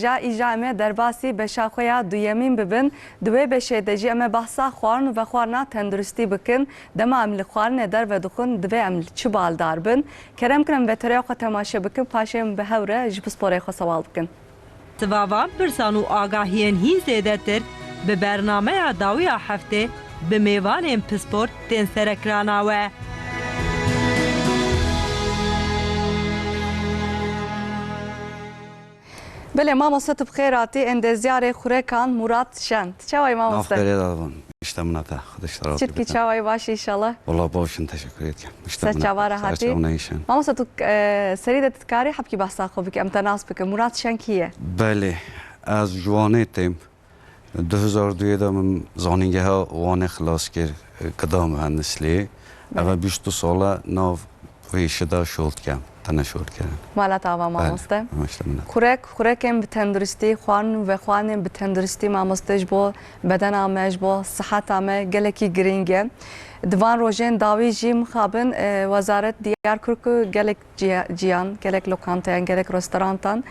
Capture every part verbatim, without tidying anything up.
Îja, îja em ê derbasî beşa xwe ya duyemîn bibin. Di wê beşê de jî em ê behsa xwarin û vexwarina tenduristî bikin. Dema em li xwarinê derve dixwin, divê em li çi baldar bin? Kerem kin em vetereya xwe temaşe bikin, paşê em bi hev re ji pisporê xwe sewal bikin. Siva van pirsan û agahiyên hîn zêdetir, bi bernameya dawiya heftê bi mêvanên pispor tên serekirana we. Belê, mamoste, tu bi xêr hatî, endezyarê xurekan Murat Şen. Tu çawa yî, mamoste? Navberê de bûn. Îşte min hate. Xwedê ji te razî Çitkî bikin. Çawa yî, baş î înşallah? Wala baş in, teşekkür ederim. Îşte ser min çava hate. Re hatî. Ser çawa neyşen. Mamoste, tu, e, serî de tu dikarî hebkî behsa xwe bikî, em te nas bikin. Murat Şen kî ye? Belê, ez ji Wanê têm. Du hezar duyê de min zanîngeha Wanê xilas kir, gida mühendisliği. Belê. Eve bîst û du sala nav vê îşi de şol dikem, tene şol dikirin. Mala te ava, belê, mamoste. Mamoste min. Xurek, xurekên bi tenduristî, xwarin û vexwarinên bi tenduristî, mamoste, ji bo bedena me, ji bo siheta me gelekî girîng e. Di van rojên dawî jî mixabin, e, wezaret diyar kir ku gelek ciya-, ciyan, gelek lokantayan, gelek restorantan,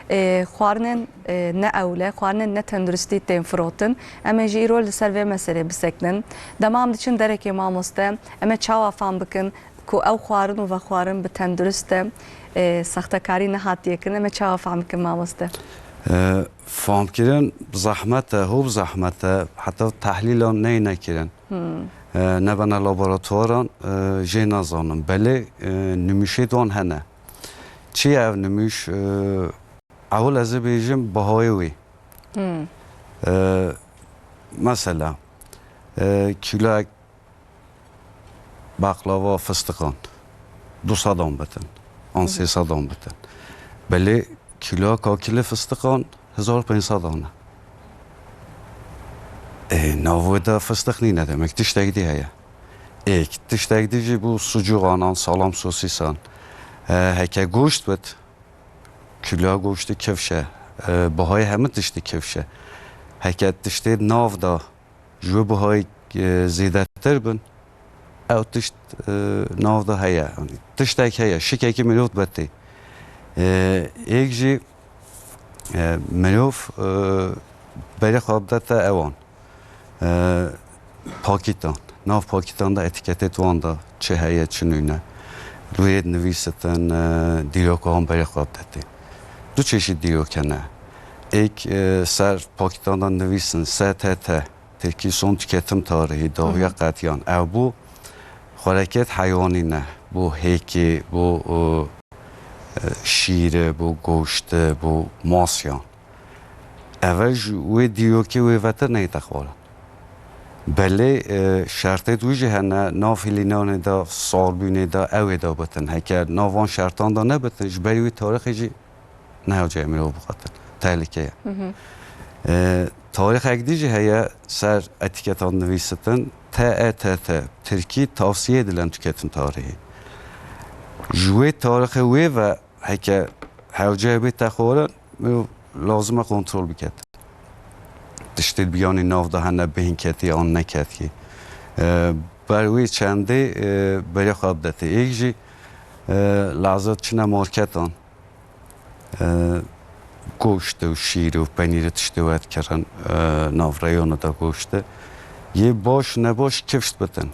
e, xwarinên, e, ne ewle, xwarinên ne tenduristî tên firotin. Em ê jî îro li ser vê meselê bisekinin. Dema em diçin derekê, mamoste, em ê çawa fam bikin ku ew xwarin û vexwarin bi tendurist e, e, sextekarî nehatiye kirin? Em ê çawa fam bikin, mamoste? E, famkirin zehmet e, hov zehmet e, heta tehlîlan neyne kirin. Hmm. E, nebene laboratuwaran, e, jê nazanin. Belê, e, nimûşê wan hene. Çi ye ev nimûş? E, ewil ez ê bêjim bihayê wê. Hmm. E, mesela, e, kîloyek baqlava fistiqan du sedan bitin, an, hı hı, sê sedan bitin. Belê kîloya kakilê fistiqan hezar û pênc sedan e. Ê, nav wê de fistiq nîne, demek tiştek dî heye. Êk, tiştek dî jî bû sucûxan an salam sosîsan. E, heke goşt bit, kîloya goştê kifş e. E, bihayê hemû tiştê kifş e. Heke tiştê nav de ji wê bihayê, e, zêdetir bin, ew tişt, e, nav de heye. Yanî tiştek heye, şikekî mirov dibetê. E, êk jî, e, mirov, e, berê xwe bidete ewan. E, pakîtan. Nav pakîtan de etîketê wan de çi heye, çi nûne. Li wê nivîsitin, e, dîroka wan berê xwe bidetê. Du çeşît dîrok hene. Êk, e, ser pakîtan de nivîsin, S T T. Tirkî son tüketim tarihi, dawiya, hı hı, qetiyan. Ew bû xwereket heywanî ne. Bû hêkê, bû, e, e, şîre, bû goşte, bû masyan. Eve ji wê dîrokê wê vetir neyte xwarin. Belê, e, şertê wî jî hene, nav hilînanê de, sarbûnê de, ew ê de bitin. Heke nav van şertan de nebitin, ji ber wî tarixê jî nehewce mirov bixwatin. Tehlike ye. Hı hı. E, tarîxek dî jî heye ser etîketan nivîsitin, T E T T, Tirkî tavsiye edilen tüketim tarihi. Ji wê tarîxê wê ve heke hewce bête xwarin, mirov lazim e kontrol biket. Tiştê biyanî nav de hene bêhn ketî an neketî. E, ber wê çendê, e, berê xwe bidetê. Êk jî, e, lazim çine marketan. E, goşt û şîr û penîrê tiştê wet kirin, e, nav reyona de goşt e. Yê baş nebaş kifş bitin.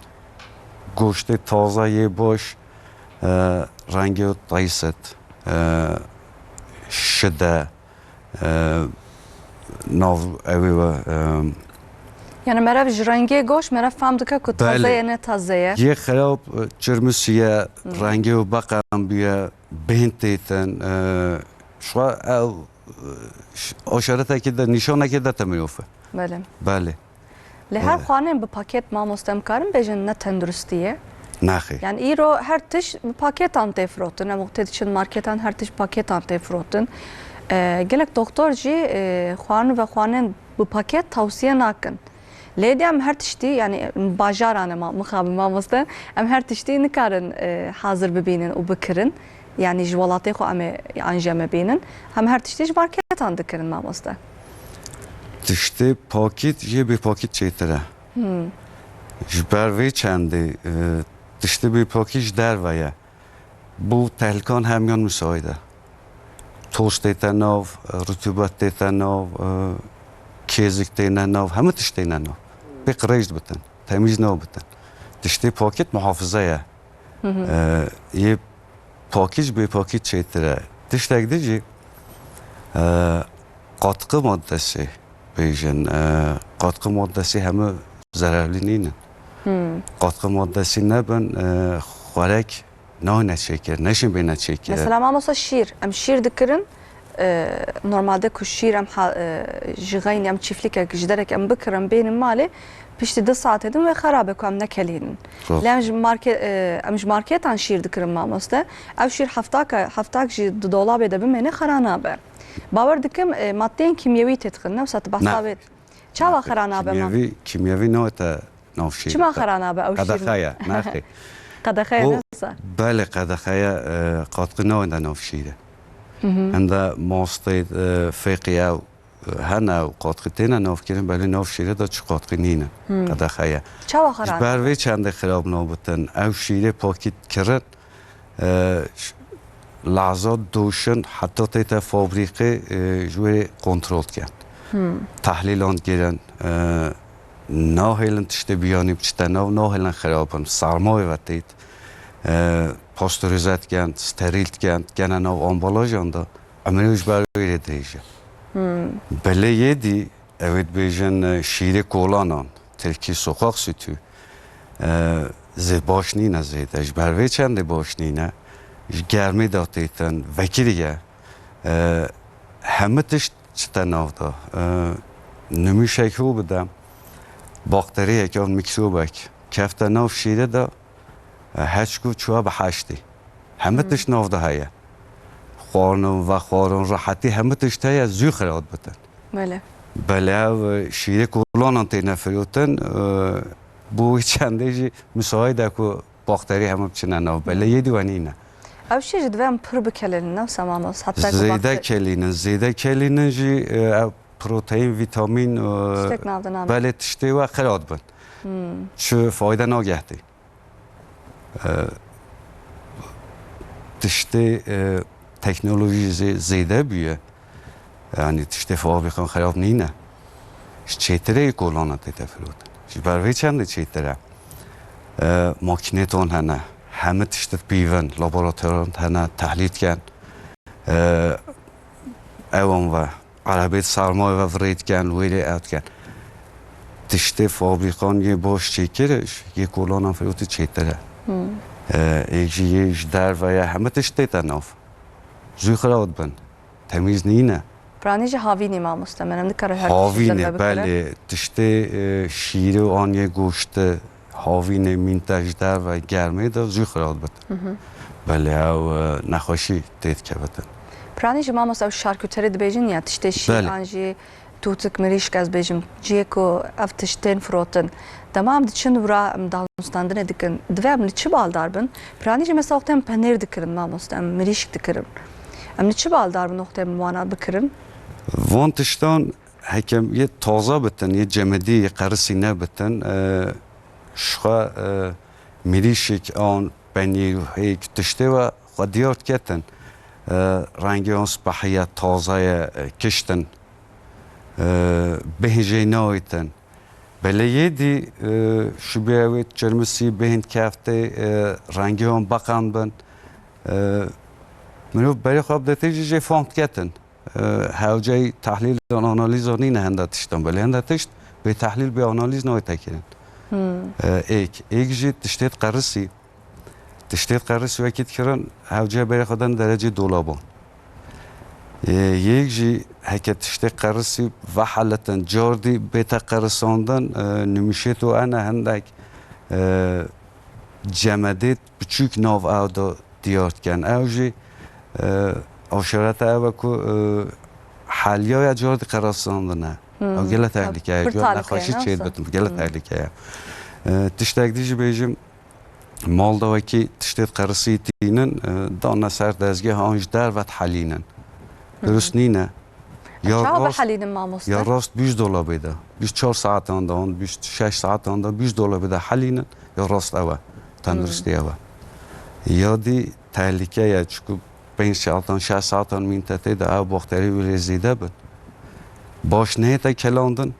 Goştê taze yê baş, e, rengê teyset, e, şide, e, nav ewê we, e, Yani meriv ji rengê goşt meriv fam dike ku, belê, taze ye, ne taze ye. Yê xerab, e, çirmisiye, hı, rengê we beqem bûye. Bêhn têtin, e, şwa ew, e, ş-, aşaretekê de, nîşanekê de te mirov e. Belê. Belê. Lê her, e, xwarinên bi paket, mamoste, em karin bêjin ne tenduristî ye? Nexê. Yani îro her tişt bi paketan tê firotin. Em wextê diçin marketan her tişt paketan tê firotin. E, gelek doktor jî, e, xwarin ve xwarinên bi paket tavsiye nakin. Lê dê em her tiştî, yani bajaran e ma-, mixabin mamoste, em her tiştî nikarin, e, hazir bibînin û bikirin. Yani ji welatê xwe em ê an jî em ê bînin. Em her tiştî ji marketan dikirin mamoste. Tiştê pakît jê bê pakît çêtir e. Hmm. Ji ber vê çendê, e, tiştê bê pakît ji derve ye. Bo tehlikan hemiyan müsait e. toz tête nav, e, rutubet tête nav, e, kêzik têne nav, hemû tişt têne nav. Pê qirêj bitin, temîz nav bitin. Tiştê pakêt muhafize ye. E, yê pakî ji bê pakî çêtir e. Tiştek din jî, e, katkı maddesi bêjin. E, katkı maddesi hemû zererlî nînin. Katkı maddesi nebin, e, xwerek nayne çêkir, neşin bêne çêkir. Mesela mamosta şîr, em şîr dikirin, e, normalde ku şîr em ha-, e, ji xeynî em çîflîkek ji derek em bikirin bênin malê, piştî du saetê din wê xerabe ku em nekelînin. Rast. Lê em ji marke-, e, em ji marketan şîr dikirin mamoste. Ev şîr heftak, heftak jî di dolabê de bimêne xera nabe. Bawer dikim, e, maddeyên kîmyewî tê dixin, ne wisa tu behsa wê. Çawa xera nabe ma? Kîmyevî, kîmyevî nayête nav şîrê. Çima xera nabe ew şîr? Qedexe ye, nexê. Qedexe ye, ne wisa? Belê, qedexe ye, e, katkı nayête nav şîrê. Hinde mastê, e, fêqî ew, e, hene ew katkı têne nav kirin, belê nav şîrê de çi katkı nîne. Qedexe ye. Çawa xera nabe? Ji ber vê çendê xirab nav bitin. Ew şîrê pakît kirin, e, ş-, lehza doşin heta tête fabrîqê, e, ji wê kontrol dikin. Tehlîlan digirin, e, nahêlin tiştê biyanî biçite nav, nahêlin xirabin, sermayê ve têt, e, pastörize dikin, sterîl dikin, digene nav ambalajan de, emrê ji ber wê rê dirêj e. Belê yê dî, Ew ê dibêjin, e, şîrê kolanan, tirkî sokak sütü, e, zê baş nîne zêde. Ji ber vê çendê baş nîne, ji germê de têtin, vekirî ye. E, hemû tişt çite nav de. E, nimûşek hû bide, bakteriyek yan mîkrobek kefte nav şîrê de, e, heçku çûye bi heştê. Hemû tişt nav de heye. Xwarin, vexwarin, rehetî hemû tişt heye, zû xirab bitin. Belê. Belê ev, e, şîrê kolanan têne firotin, e, bo wî çendê jî misaîd e ku bakterî hemû biçine nav. Belê yê dî we nîne. Ew şîr jî divê em pir bikelînin, ne wisa mamoste? Heta ku zêde bakter- kelînin, zêde kelînin jî, e, ev proteîn, vîtamîn, e, tiştek nav de nabin. Belê tiştê we xirab bin. Çi fayde nagehtî. E, tiştê, e, teknolojî zê-, zêde bûye. Yanî tiştê fabrîkan xerab nîne. Ji çêtirê kolana tête firotin. Ji ber vê çendê çêtir e. E, makînetan hene. Hemû tişt pîvin, laboratuvaran hene, tehlîl dikin. E, ewan ve Erebê di sermayê ve virêt ken, wêrê ew diken. Tiştê fabrîkan yê baş çêkir, yê kolanan firotî çêtir e. E, êk jî yê ji derve ye, hemû tişt tête nav. Zû xirab dibin. Temîz nîne. Piranî jî havînî mamoste, me ne dikare her tişt ji derve bikire. Havînê, belê. Tiştê, e, şîrê û an yê goşti, havînê mînte ji derve germê de zû xirab dibit. Belê ew, e, nexweşî tê dikevitin. Piranî jî mamoste ew şarkuterî dibêjin ya tiştê şîr an jî tûtik mirîşk ez bêjim. Cihê ku ev tişt tên firotin. Dema em diçin wira em danûstandinê dikin. Divê em li çi baldar bin? Piranî jî mesela wextê em penêr dikirin mamoste, em mirîşk dikirin. Em li çi baldar bin wextê em wana bikirin? Van tiştan Hekem yê taze bitin, yê cemidî, yê qerisî nebitin, e, ji xwe, e, mirîşik an penîr û hêk tiştê we xwe diyar diketin. E, rengê wan spehî ye, taze ye, e, kiştin. E, bêhn jê nayêtin. Belê yê dî, e, şibê ew ê çirmisî bêhn keftê, e, rengê wan beqan bin. E, mirov berê xwe bidetê jî jê fam diketin. E, hewceyî tehlîl an analîz an nîne henda tiştan, belê henda tişt bê tehlîl, bê analîz nayête kirin. E, êk, êk jî tiştê diqerisî. Tiştê diqerisî wekî dikirin, hewce berê xwe den derecê dolaban. E, yêk jî heke tiştê qerisî vehelitin, cardî bête qerisandin, e, nimûşêt û ene hindek, e, cemedêt biçûk nav ew de diyar dikin. Ew jî, e, aşareta ew e ku, e, heliya ya cardî qerisandine. Ew gelek tehlike ye, pir cardî nexweşî çêdibitin, gelek tehlike ye. E, tiştek dî jî bêjim, mal de wekî tiştê qerisî tînin, e, dane ser dezgeh an ji derve dihelînin. Durust nîne. Ya çawa rast, bihelînin mamoste? Ya rast bûj dolabê de. Bûj çar saetan de an, bûj şeş saetan de bûj dolabê de helînin. Ya rast ew e. Tenduristî ew e. Ya dî tehlike ye, çiku pênc saetan, şeş saetan mîn te tê de ew bakterî wê lê zêde bin. Baş nehête kelandin,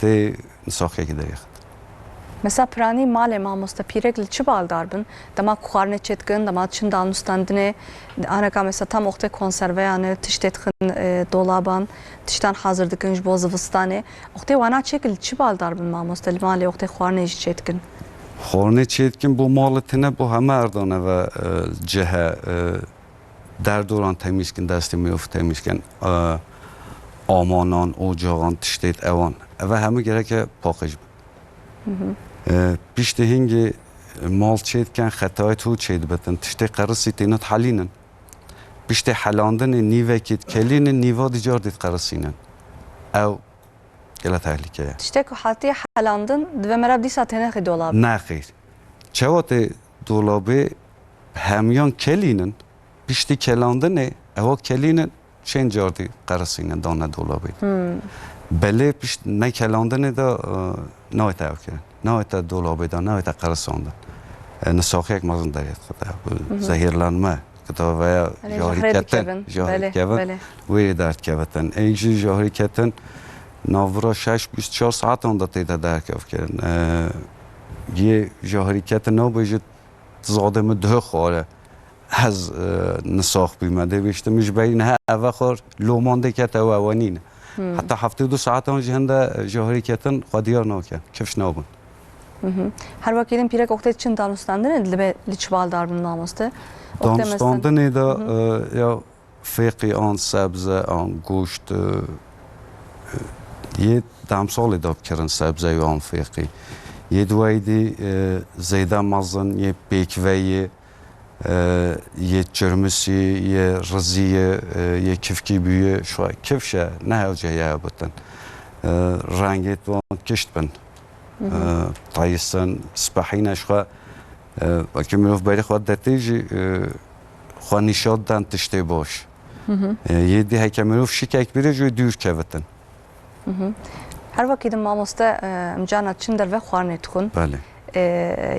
dê nisaxiyekî derêxit. Mesela piranî malê mamoste pîrek li çi baldar bin? Dema ku xwarinê çêdikin, dema diçin danûstandinê, aneka mesela tam wextê konserveyan e, tiştê dixin e, dolaban, tiştan hazir dikin ji bo zivistanê. Wextê wana çêkin li çi baldar bin mamoste li malê wextê xwarinê jî çêdikin? Xwarinê çêdikin bo malê tine bo heme erdan eve e, cih e, e, derdoran temîz kin, destê mirov temîz kin, e, amanan, ocaxan, tiştêt ewan. Eve hemû gereke paqij bin. E, piştî hingê mal çêdikin, xetayê hû çêdibitin. Tiştê qerisî têne dihelînin. Piştê helandinê nîvekê dikelînin, nîva dî car dî diqerisînin. Ew gele tehlîke ye. Tiştê ku hatiye helandin, divê meriv dîsa tênexî dolabê. Nexêr. Çawa tê dolabê hemiyan kelînin, piştî kelandinê ewa kelînin, çend car dî qerisînin dane dolabê. Belê pişt nekelandinê de e, nayête ew kirin. Nayête dolabê de, nayête qerisandin. E, nisaxiyek mezin derê dixite. Zehirlenme. Kitaba veya Hani jahî jahre ketin, dikevin. Jahî Belê, kevin, belê. Wê derdkevitin. Ê jî jahî ketin, navbira şeş bîst çar saetan de tê de derkev kirin. Ee, yê jahî ketin nabêjit, zade min duh xware. Ez, e, nisax bîme. Dê bêjtim, ji berî niha eve xwar loman dê kete ew ewe nîne. Heta heftê û du saetan jî hinde jahî ketin xwe diyar nakin. Kifş nabin. Her wekî din pîrek oxtê çin danûstandinê li be-, li çi baldar bin mamoste? Oxtê mesela Danûstandinê de, e, ya fêqî an sebze, an goşt, e, yê demsalê de bikirin sebze û an fêqî. Yê duweyî dî, e, zêde mezin, yê pêkveyê, e, yê çirmisî, yê rizî ye, e, yê kifkî bûye, şwa kifş e, ne hewce ye bitin. E, rengê wan kişt bin. E, tayisin, spehîne şwa, e, wekî mirov berê xwe detê jî, e, xwe nîşan den tiştê baş. E, yê dî heke mirov şikek bîre jî dûr kevitin. Her wekî din mamoste, e, em carna çin derve xwarinê dixwin. Belê. E,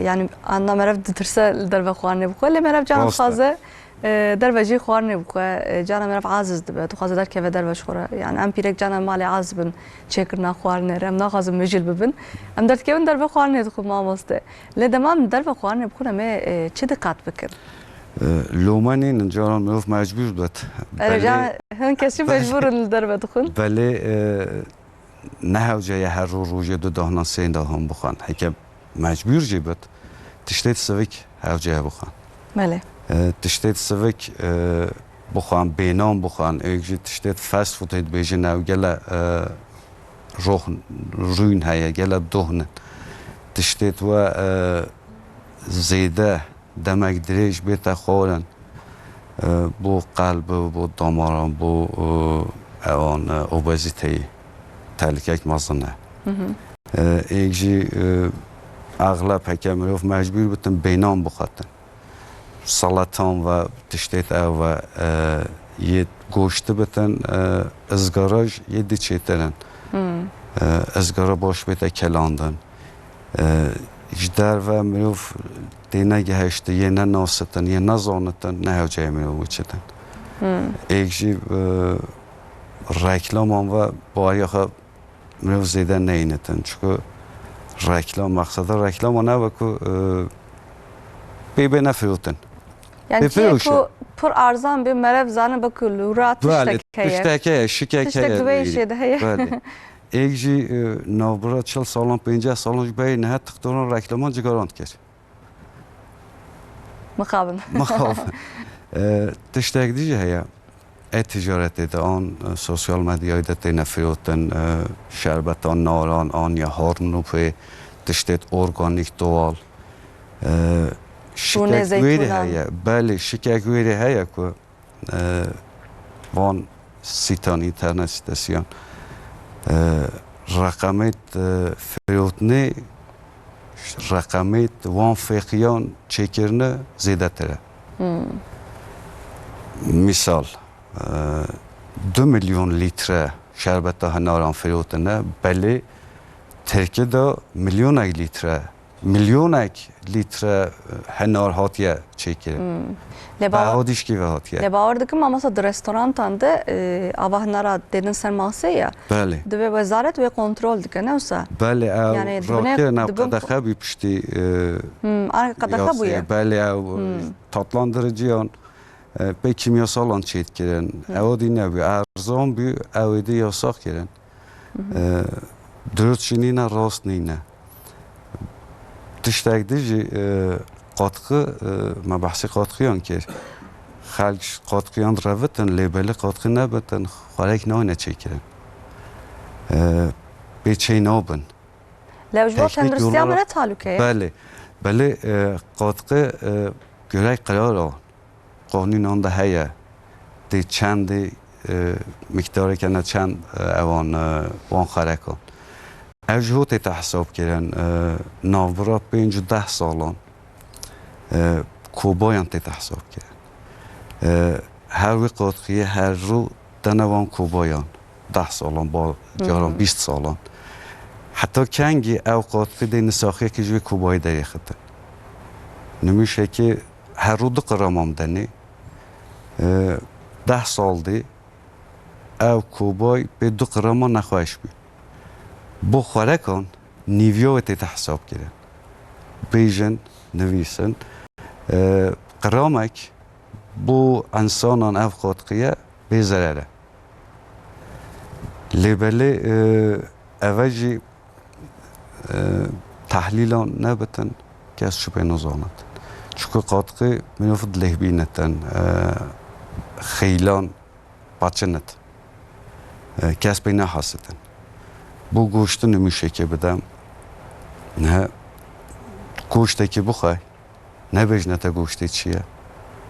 yani anna merev ditirse li derve xwarinê bixwe, lê merev carna Rast e. dixwaze, e, derve jî xwarinê bixwe. E, carna merev aziz dibe, dixwaze derkeve derve ji xwe re. Yani em pîrek carna malê aziz bin çêkirina xwarinê re. Em naxwazin mijil bibin. Em derdikevin derve xwarinê dixwin mamoste. Lê dema em derve xwarinê bixwin em ê, e, çi diqet bikin? E, loma nînin, caran mirov mecbûr bet. Erê, Belê, can, hin kes jî mecbûr in li derve dixwin. Belê, e, ne hewce ye her roj rojê du dahna sê dahan bixwin. Heke mecbûr jî bit, tiştê sivik hewce ye bixwin. Belê. E, tiştê sivik, e, bixwin, bênan bixwin, êk jî tiştê fast food hê dibêjin ew gele, e, roh, rûn heye, gele dohnin. Tiştê we, e, zêde demek dirêj bête xwarin, e, bo qelb, bo damaran, bo, e, ewan, e, obezîteyê tehlîkek mezin e. E, êk jî, e, exleb heke mirov mecbûr bitin bênan bixwetin. Seletan ve tiştêt ew ve, e, yê goşti bitin, e, izgara jî yê dî çêtir in. E, izgara baş bête kelandin. E, ji derve mirov tê negihiştin, yê nenasitin, yê nezanitin, ne hewce ye mirov biçitin. Êk jî, e, reklaman ve bariya xwe mirov zêde neynitin. Çunku reklam, mexseda reklama ne be ku, e, pê bê nefirotin. Yani Pê çiyê firoşe. ku pir arzan bê, merev zane be ku li wira Belê, tiştek heye. tiştek heye, şikek Tiştek heye. di vê Belê. işê de heye. Belê. Êk jî, e, navbira çil salan, pênceh salan ji berî niha dixtoran reklaman cigaran dikir. Mixabin. Mixabin. E, tiştek dî jî heye. E-ticaretê de an, e, sosyal medyayê de têne firotin, e, şerbetan naran an ya Hornupê, tiştêt organîk, doğal. E, şikek wêrê heye. Belê, şikek wêrê heye ku, e, van sîtan, înternet sîtesiyan, e, reqemêt, e, firotnê reqemêt wan fêqiyan çêkirine zêdetir e. Mîsal, e, du milyon lître şerbeta hinaran firotine, belê Tirkî de milyonek lître milyonek lître, e, hinar hatiye çêkirin. Hmm. Lê bawer, Beha dîşkî ve hatiye. Lê bawer dikim, mamosta, di restorantan de, e, ava hinara dêdin ser masê ya. Belê. Divê wezaret wê kontrol dike, ne wisa? Belê, ew Yani, dibine, rakirine ew dibin qedexe bû piştî, e, Hmm, ar qedexe yasê. Bûye. Belê, ew, Hmm. Tatlandirijiyan, e, pê kîmyasalan çêdikirin. Hı. Ew dî nebû. Erzan bû, ew êdî yasax kirin. Hı hı. E, dirust jî nîne, rast nîne. Tiştek din jî, e, qatqi, e, me behsê qatqiyan kir. Xelk ji qatqiyan revitin, lê belê qatqi nebitin, xwarek nayne çêkirin. E, pê çê nabin. Lê ew ji bo Teknik tenduristiya yollara me ne talûke ye? Belê. Belê, e, qatqi, e, gerek qirara qanûnan de heye. Tê çendê, e, miktareke ne çend, e, ewan, e, wan xerekan. Ev ji ho tête hesab kirin, e, navbira pênc û deh salan, e, kobayan tête hesab kirin. E, her wê qatqiyê her rû dene wan kobayan. Deh salan, ba-, caran Hı hı. bîst salan. Heta kengî ew qatqî dê nisaxiyekî ji wê kobayî derêxitin. Nimûşekê her rû du qiraman denê. E, deh sal dê ew kobay pê du qirama nexweş bû. Bo xwerekan nîviya wê tête hesab kirin. Bêjin, nivîsin. E, qiramek bo însanan ev qatqiye bê zerer e. Lê belê, e, eve jî, e, tehlîlan nebitin, kes çi pê nizanit. Çunku qatqî mirov dilêhbînitin, e, xeylan paçinit. E, kes pê nehesitin. Bo goştin nimûşekê bidem. He, goştekî bixwe. Nebêjine te goştê çi ye.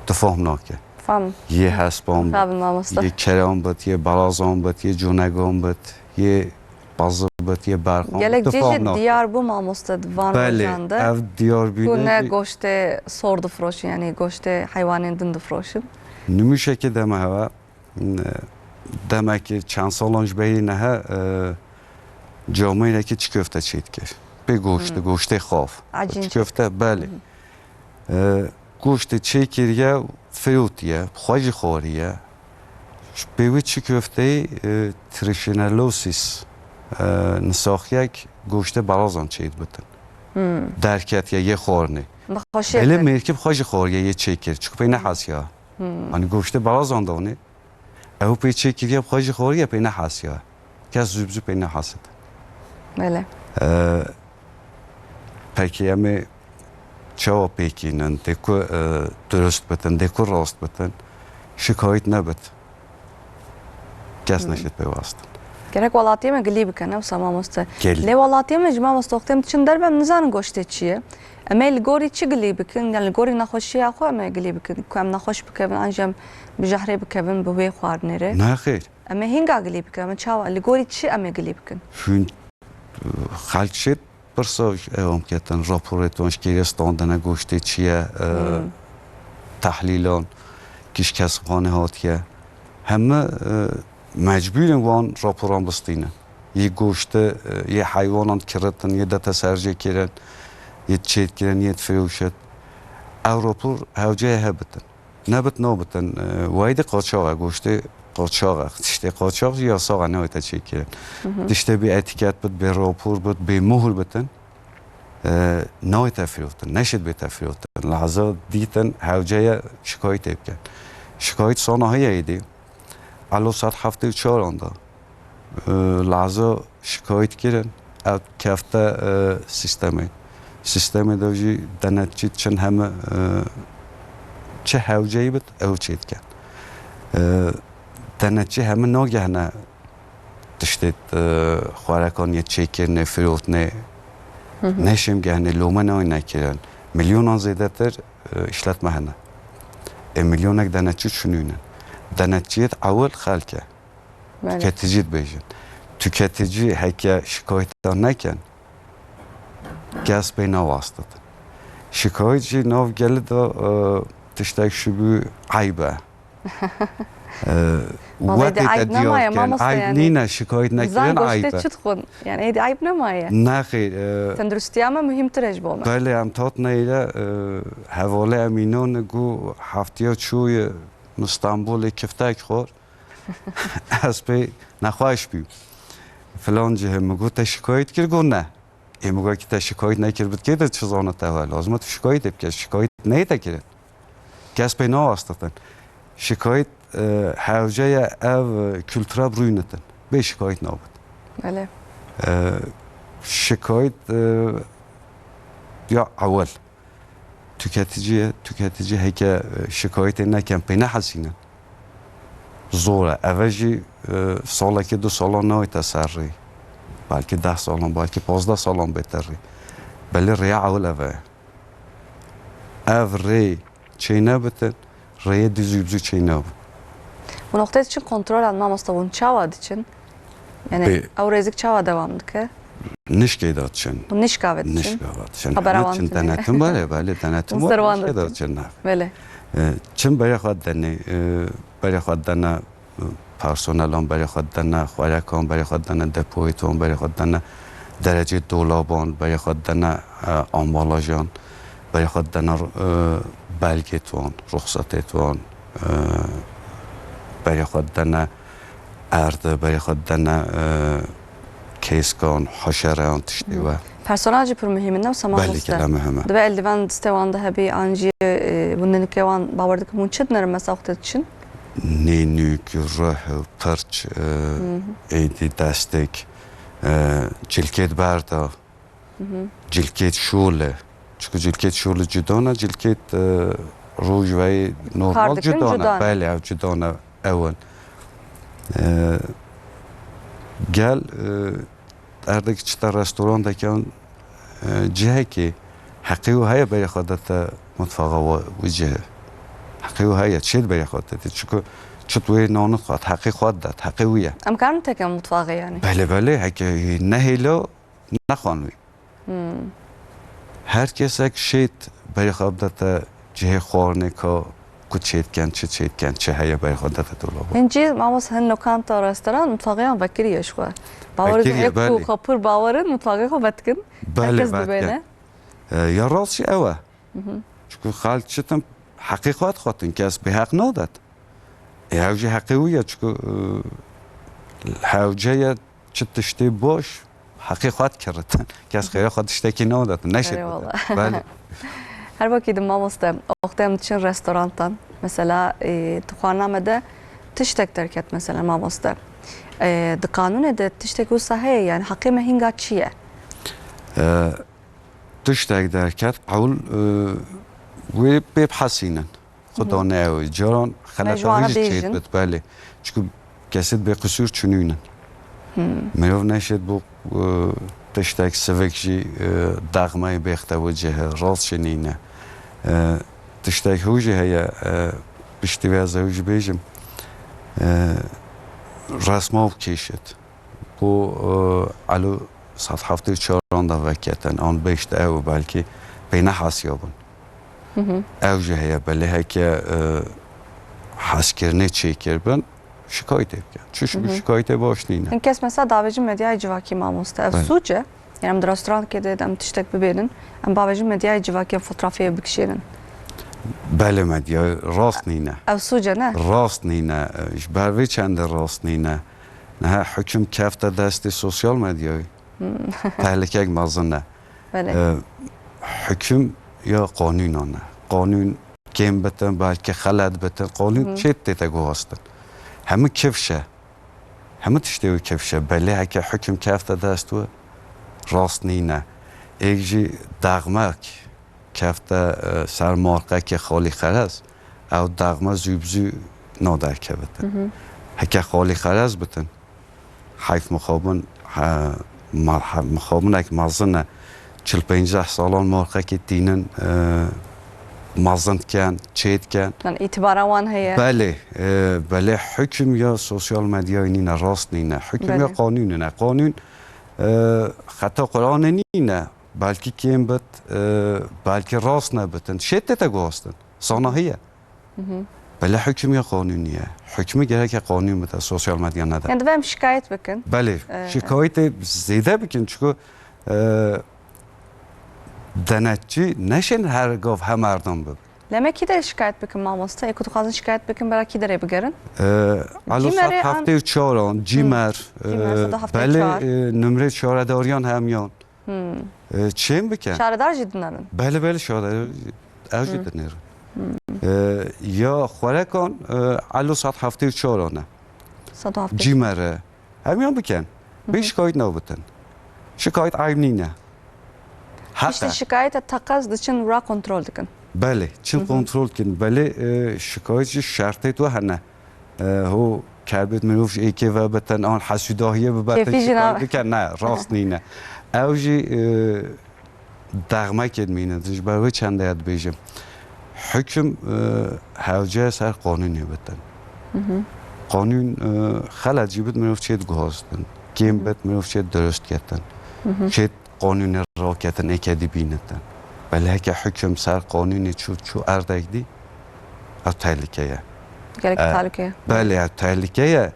Tu fam nake. Fam. Yê hespan bit, Fam, mamosta. Yê keran bit, yê balazan bit, yê conegan bit, yê pazı bit, yê berxan bit. Gelek Tu cî fam jî nake. Diyar bû, mamosta, di van Belê, rojan de. Ev diyar Ku ne bîne jî goştê sor difroşin, yani goştê heywanên din difroşin. Nimûşekê deme heve. Demekî çend salan ji berî nehe, e, camêrekî çi köfte çêdikir. Pê goşt, Hmm. goştê xav. Ecîn Çi çêdikir. köfte, belê. Hmm. E, goştê çêkiriye, firotiye, xwe jî xwariye. Pê wî çi köfteyê, e, trichinellosis, e, nisaxiyek goştê berazan çêdibitin. Hmm. Derketiye yê xwarinê. Nexweşiyek Belê e. mêrkî bi xwe jî xwariye yê çêkir. Çiku pê nehesiya. Hmm. Hani goştê berazan danê. Ew pê çêkiriye, bi xwe jî xwariye, pê nehesiya. Kes zû bi zû pê nehesit. Belê. Ee, pekî em ê çawa pêkînin, dê ku, e, durust bitin, dê ku rast bitin, şikayet nebit. Kes Hmm. neşit pê wastin. Gerek welatiyê me gilî bikin, ne wisa mamoste. Gelî. Lê welatiyê me ji mamoste wextê em diçin derve em nizanin goştê çi ye. Em ê li gorî çi gilî bikin? Yani li gorî nexweşiya xwe em ê gilî bikin. Ku em nexweş bikevin, an jî em bi jehrê bikevin, bi wê xwarinê re. Nexêr. Em ê hînga gilî bikin. Em ê çawa? Li gorî çi em ê gilî bikin? Hûn, xelk şêt pirsa ewan ketin, raporê ton ji kê re standine, goştê çi ye, e, Hmm. tehlîlan, kîş kes xanê hatiye. Heme, e, mecbûr in wan raporan bistînin. Yê goşte, e, yê heywanan kiritin, yê dete serjê kirin, yê çêt kirin, yê firoşet. Ew rapor hewce ye hebitin. Nebit nabitin, e, wayde qaçax e, goştê qaçax e. Tiştê qaçax jî yasax e, newête çêkirin. Hı hı. Tiştê bê etîket bit, bê rapor bit, bê muhr bitin, e, nayê te firotin, neşit bê te firotin. Lehza dîtin, hewce ye şikayetê bikin. Şikayet sana heye êdî. Elo sed heftê û çaran da. E, lehza şikayet kirin, ev kefte, e, sîstemê. Sîstemê de jî denetçî çin heme, e, çi hewceyî bit, ew çê dikin. E, denetçî heme nagehne tiştê, e, xwarekan yê çêkirinê, firotinê, Hı hı. neşêm gehnê, lome nayê nekirin. Milyonan zêdetir, e, îşletme hene. Ê milyonek denetçî çinûne. Denetçiyê ewil xelk e. Belê. Tüketicî dibêjin. Tüketicî heke şikayeta nekin, kes pê nawastit. Şikayet jî nav gelê de, e, tiştek şibû eyb e. E, Ma vê wetê de te eyb diyar nemaye, kin, mamoste, eyb yani. Nîne, şikayet nekirin, eyb e. Zan goştê çi dixwin? Yani êdî eyb nemaye. Nexêr, e, Tenduristiya me muhîmtir e ji bo me. Belê, em tat neyre, e, hevalê Emînan got, heftiya çûye min Stenbolê kiftek xwar. Ez pê nexweş bûm. Filan cihê min got, te şikayet kir? Got, ne. Ê, min got, ki te şikayet nekir, bi kê de çi zana te we? Lazim e tu şikayetê bike. Şikayet neyê te kirin. Kes pê nawastitin. Şikayet, e, hewce ye ev, e, kultura bi rûy nitin. Bê şikayet nabit. Belê. E, şikayet, e, ya ewil. Tüketici, tüketici heke, e, şikayetê nekin, pê nehesînin. Zor e. Eve jî, e, salekê du salan nayête ser rê. Belkî deh salan, belkî pazdeh salan bête rê. Belê rêya ewil eve ye. Ev rê çê nebitin, rêyê dû zû bi zû çê nabin. Hûn wextê diçin kontrolan, mamoste, hûn çawa diçin? Yani Pê- ew rêzik çawa dewam dike? Nişkê de diçin. Hûn nişka ve diçin? Nişka ve diçin. Xebera Heme wan diçin tune. Denetim, belê, belê, denetim Hûn ser var, wan nişkê de diçin. Diçin, ne. Belê. E, çin berê xwe denê, e, berê xwe dene, e, personelan berê xwe dene, xwerekan berê xwe dene, depoyê ton berê xwe dene, derecê dolaban berê xwe dene, e, ambalajan berê xwe dene, e, belgê ton, ruxsatê ton, e, berê xwe dene, erd, berê xwe dene, e, kêskan, haşereyan, tiştê we. Personel jî pir muhîm in, ne wisa, mamoste? Belê ki ne muhim e. Dibe eldiven distê wan de hebî, an jî, e, hûn nûkê wan, bawer dikim, hûn çi dinerin mesela wextê diçin? Nênûk, ruh, pirç, e, êdî destek, e, cilkêt berda. Cilkêt şûl e. Çiku cilkêt şûl cuda ne, cilkêt, e, rojveyî normal dikin, cuda ne. Cuda ne. Belê, ev cuda ne, ew in. E, gel, e, erdekî çita restoranteke an, e, cihekê heqê û heye berê xwe de te mutfaxa we, wî cihê. Heqê û heye, çêt berê xwe de te. Çiku çit wê nanit xwat, heqê xwe de, heqê wî ye. Em karin tekin mutfaxê yani? Belê, belê, heke nehêlo nexwan wî. Her kesek şêt berê xwe bidete cihê xwarinê ka ku çêtken, çi çêtken, çi heye berê xwe dete dolaba. Hincî mamos hin lokanta, restoran mutfaxê wan vekiriye ji xwe. Bawer dikin, Vekiriye, yek ku belê. Xwe pir bawer in, mutfaxê xwe vetikin. Belê, Herkes vetikin. Dibêne. E, ya rast jî ew e. Çiku xelk çitin heqê xwe dixwatin, kes bêheq nadet. Ê, ew jî heqê wî ye, çiku, e, hewce ye çi tiştê baş heqê xwe dikiritin. Kes xêra xwe tiştekî nadetin, neşêt Erê bitin. Wala. Belê. Her wekî di mamoste, wextê em diçin restorantan, mesela, e, di xwarina me de tiştek derket mesela mamoste. E, di qanûnê de tiştek wisa heye, yani heqê me hînga çi ye? E, tiştek derket, ewil, e, wê pê bihesînin. Xuda neewe. Caran xeleta wî jî çêt bit, belê. Çiku kesê bê qisûr çinûnin. Mirov neşêt bo, e, tiştek sivik jî, e, daxmayê bêxte wicih, rast jî nîne. E, tiştek hû jî heye, e, piştî vê ez ew jî bêjim. E, resma û kêşit. Ku, e, elo sed heftê û çaran de veketin, an bêjte ew belkî pê nehesiyabin. Ew jî heye, belê heke, e, hezkirinê çêkirbin, şikayetê bikin. Çi şikayetê baş nîne. Hin kes mesela davêjin medyayê civakî mamoste. Ev sûc e? Yani em di restorankê de em tiştek bibênin, em bavêjin medyayê civakî em fotrafê bikişênin. Belê medya, rast nîne. Ev sûc e, ne? Rast nîne. Ji ber vê çendê rast nîne. Niha hukm kefte destê sosyal medyayê. Tehlikek mezin e. Belê. E, hukm ya qanûnan e. Qanûn kêm bitin, belkî xelet bitin. Qanûn çêt tête guhastin. Hemû kifş e. Hemû tiştê wî kifş e. Belê heke hukm kefte dest we, rast nîne. Êk jî daxmek kefte, e, ser marqekê xalî xerez, ew daxme zû bi zû naderkevitin. Heke xalî xerez bitin, heyf mixabin, he, ma-, he, mixabinek mezin e. Çil pênceh salan marqekê tînin, e, mezin diken, çê diken. Yani îtibara wan heye. Belê, e, belê hukm ya sosyal medyayê nîne, rast nîne. Hukm ya qanûnê ne. Qanûn, e, xeta Qur'anê nîne. Belkî kêm bit, e, belkî rast nebitin. Şêt tête guhastin. Sanahiye. Belê hukm ya qanûnî ye. Hukmî gereke qanûn bide, sosyal medya nede. Yani divê em şikayet bikin. Belê, Ee, şikayetê zêde bikin, çünkü, e, denetçî neşên her gav hemerdan bibin. Leme kî derê şikayet bikin mamoste? Ê ku dixwazin şikayet bikin, bera kî derê bigerin? Ee, Alo Cîmerê saet an- heftê û çaran, Cîmer, Cîmer, e, saet heftê û çar. Belê, e, numrê şaredariyan hemiyan. Hmm. E, çêm bikin. Şaredar jî dinerin? Belê, belê, şaredar, ew jî dinerin. E, ya xwerekan, e, Alo saet heftê û çaran e. Saet heftê. Cîmer e. Hemiyan bikin. Bê şikayet nabitin. Şikayet eyb nîne. Piştî şikayete teqez diçin ra kontrol dikin. Belê, çin kontrol dikin. Belê, e, şikayet jî şertê tu hene. E, ho kerbet mirov ji êkê ve bitin, an hesûdahiyê bibetin, Kêfî jî şikayet nabe. Bikin. Ne, rast nîne. Ew jî, e, Dexmekê dimîne, ji ber wê çendê ez dibêjim. Hukm, e, hewce ser qanûnê bitin. Qanûn, e, xelet jî bit, mirov çê diguhastin. Kêm bit, mirov çê dirust ketin. Çê qanûnê raketin, êke dibînitin. Belê heke hukm ser qanûnê çû, çû erdek dî, ev tehlike ye. Gelek E, tehlike ye. Belê, ev tehlike ye.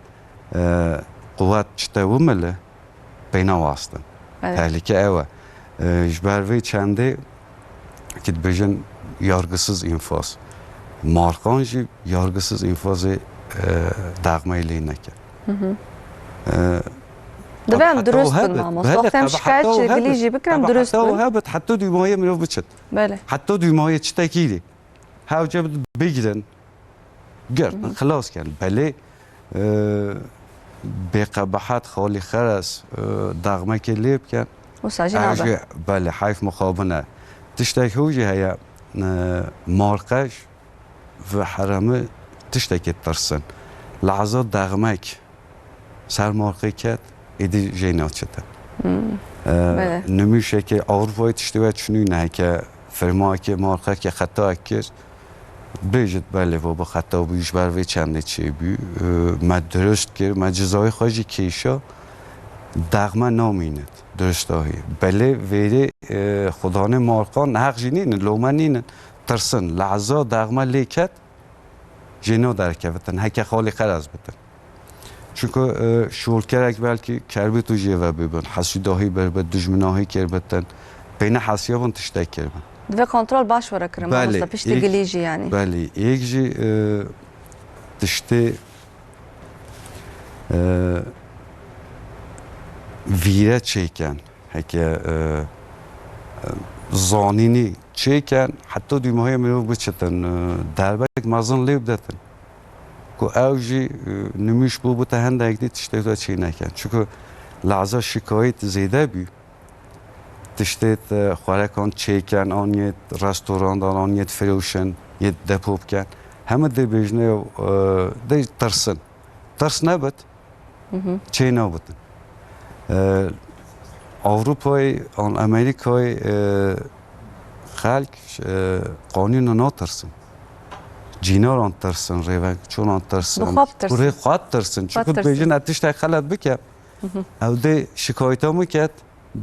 E, quwet çite wimile, peyna wastin. Evet. Tehlike ew e. E, ji ber vê çendê ki dibêjin yargısız infaz. Marqan jî yargısız infazê, e, daxmayê lê neke. E, Divê em qebeheta durust bin, hebit. Mamoste. Belê, wextê em şikayet qebeheta ji hebit. Gilî jî bikin, em durust bin. Qebeheta hebit, heta dûmayê mirov biçit. Belê. Heta dûmayê çitekî dî. Hewce bigirin, girtin, xilas kirin. Belê, e, bêqebehet xalî xerez, e, daxmekê lê bikin. Wisa jî nabe. Belê, heyf mixabin e. Tiştek hû jî heye, e, marqeş ve heremi tiştekê tirsin. Lehza daxmek ser marqê ket, êdî jê naçitin. Hmm. E, Belê. Nimûşekê Ewropayê tiştê we çinûne, heke firmayekê marqekê xeta kir, bêjit belê, va bi xeta bû, ji ber vê çendê çêbû. E, me dirust kir, me cizayê xwe jî kêşa, daxme namînit, dirustahî. Belê vêrê, e, xudanê marqan heq jî nînin, lome nînin, tirsin. Lehza daxme lê ket, jê no derkevitin, heke xalî qerez bitin. Çunku, e, şolkerek belkî kerbê tu jê ve bibin, hesûdahî bir bit, dijminahî kir bitin, pê nehesiyabin tiştek kiribin. Divê kontrol baş were kirin, Belê, mamoste, piştî êk, gilî jî yanî. Belê, êk jî, e, tiştê, e, vîre çêken. Heke, e, e, zanînî çêken, heta dûmahiyê mirov biçitin, e, derbek mezin lê bidetin. Ku ew jî, e, nimûş bû, bûte hendek dî tiştê xwe çê nekin. Çunku lehza şikayet zêde bû, tiştê, e, xwarekan çêken, an yê restorandan, an yê firoşin, yê depo bikin. Heme dê bêjine, e, dê tirsin. Tirs nebit, çê nabitin. E, Ewropayê an Amerîkayê, e, xelk, e, qanûna natirsin. Cînaran tirsin, rêvek çonan tirsin. Bi xwe bitirsin. Rê xwe tirsin. Çunku dibêjin, ez tiştek xelet bike, ew dê şikayeta min ket,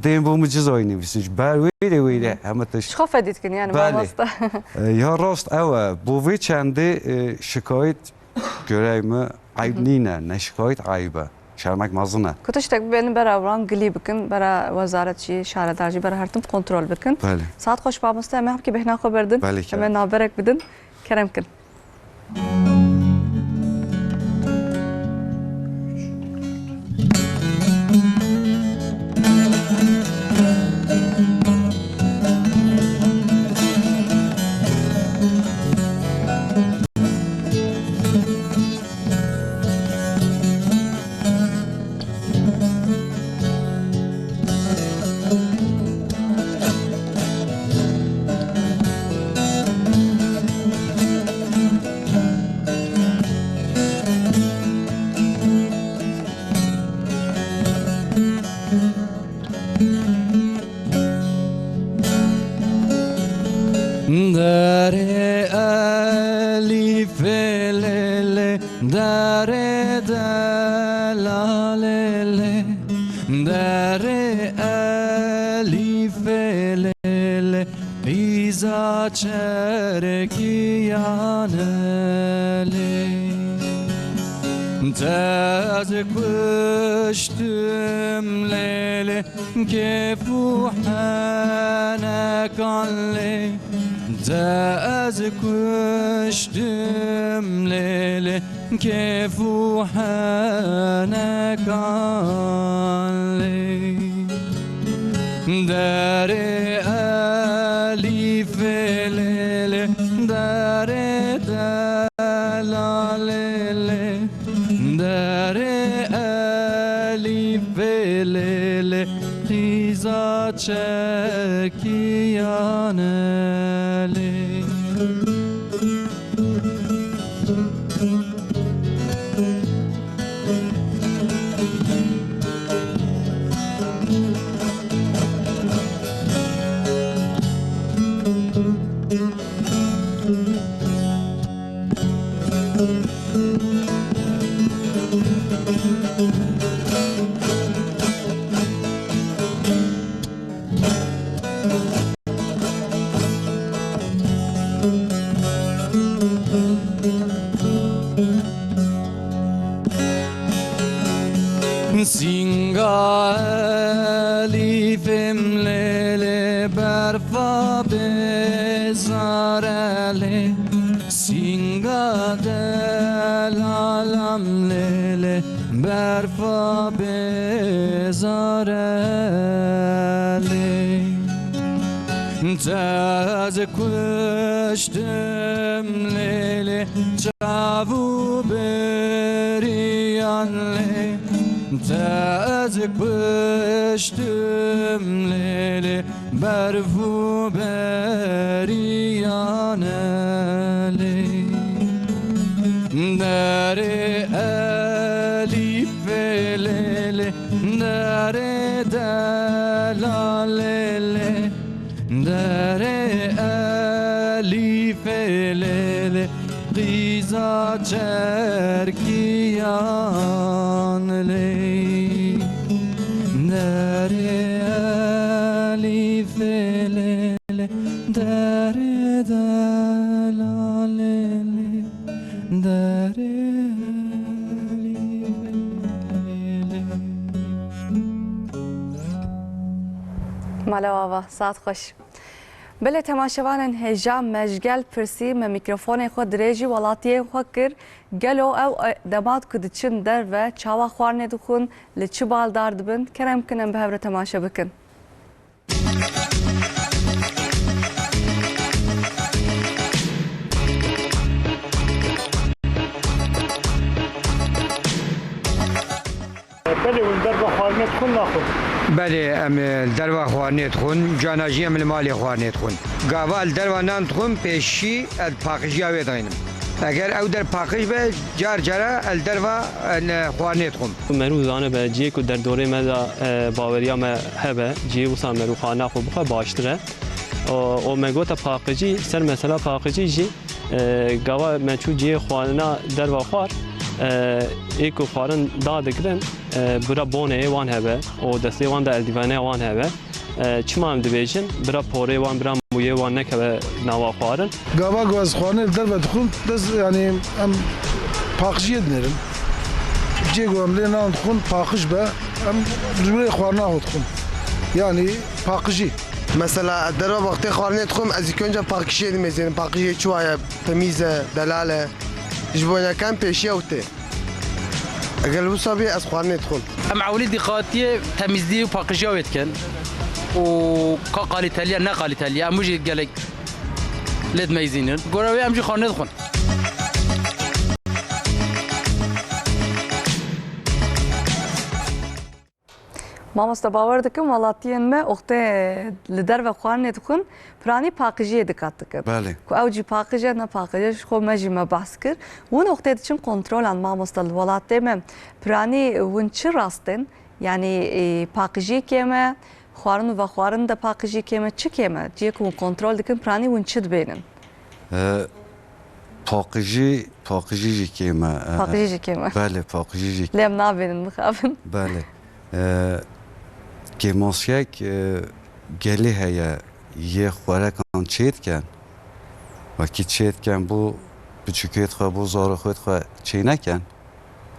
dê bo min cizayê nivîsin. Ji ber wêrê wêrê heme tişt. Ji xwe fedî dikin, yani, Belê. Mamoste. E, ya rast ew e. Bo vê çendê, e, şikayet Göreyê min eyb nîne, ne şikayet eyb e. Şermek mezin e. Ku tiştek bibênin bera wan gilî bikin, bera wezaret jî, şaredar jî, bera her tim kontrol bikin. Belê. Saet xweş mamoste, em hemkî bêhna xwe berdin. Belê, Em ê kerem. Navberek bidin. Kerem kin. Derê elîfê lê lê, derê dela lê lê, derê elîfê lê lê, îz Qîza çerkîyan lê. Te ez kuştim lê lê, kêf û henekan lê. Te ez kuştim lê lê, kêf û henekan lê. Derê elîfê lê lê, derê delalê lê. Derê elîfê lê lê, qîza çekiyane lê. Sînga elîfêm lê lê, berfa bêzare lê. Sînga delalam lê lê, berfa bêzare lê. Te ez kuştim lê lê, çav û beriyan lê. Te ez kuştim lê lê, berf û beriyan lê. Derê elîfê lê lê, derê delalê lê. Derê elîfê lê lê, qîza çerkiyan lê. Derê elîfê lê lê, derê delalê lê, derê elîfê lê lê. Mala ava, saet xweş. Belê temaşevanên hêja, me ji gel pirsî, me mîkrofonê xwe dirêjî welatiyên xwe kir. Gelo ew, e, demat ku diçin derve, çawa xwarinê dixwin, li çi baldar dibin? Kerem kin em bi hev re temaşe bikin. Belê, hûn derva xwarinê dixwin, naxwin? Belê, em, e, derva xwarinê dixwin, cana jî em li malê xwarinê dixwin. Gava li derva nan dixwin, pêşî ez paqijiya wê dixînim. Eger ew der paqij be, car cara ez li derva, e, xwarinê dixwim. Merû zanibe, cihê ku derdorê me de, e, baweriya me hebe, cihê wisa merû xwarina xwe bixwe baştir e. Û, û me gote paqijî, ser mesela paqijî jî, E, gava me çû cihê xwarina derva xwar, e, ê ku xwarin dadigirin, e, bira boneyê wan hebe û destê wan de eldîveneya wan hebe. E, çima em dibêjin, bira porê wan, bira mûyê wan nekeve nava xwarin? Gava ku ez xwarinê li derve dixwim, dest, yanî em paqijiyê dinêrin. Cihê ku em lê nan dixwin, paqij be, em li wê xwarina xwe dixwin. Yanî paqijî. Mesela, derva wextê xwarinê dixwim, ez ilk önce paqijiyê dimêzênim. Paqijê çi waye, temîz e, delal e. Ji bo nekem pêşiya ew tê. Eger wisa bê, ez xwarinê dixwim. Em ewilî dîqatiyê temîzlî û paqijiya wê dikin. Û ka qalîteliya, ne qalîteliya, em wî jî gelek lê dimeyzînin. Gora wê em jî xwarinê dixwin. Mamoste, bawer dikim welatiyên me wextê li derve xwarinê dixwin, piranî paqijiyê diqet dikin. Belê. Ku ew jî paqij e, ne paqij e, ji xwe me jî me behs kir. Hûn wextê diçin kontrolan, mamoste, li welatê me, piranî hûn çi rast tên? Yanî, e, paqijî kêm e, xwarin û vexwarin de paqijî kêm e, çi kêm e? Cihê ku hûn kontrol dikin, piranî hûn çi dibênin? E, paqijî, paqijî jî kêm e. E, Paqijî jî kêm e. Belê, paqijî jî. Lê em nabênin, mixabin. Belê. E, kêmasiyek, e, gelê heye yê xwarekan çêdikin, wekî çêdikin bo piçûkêt xwe, bo zarokêt xwe çênekin,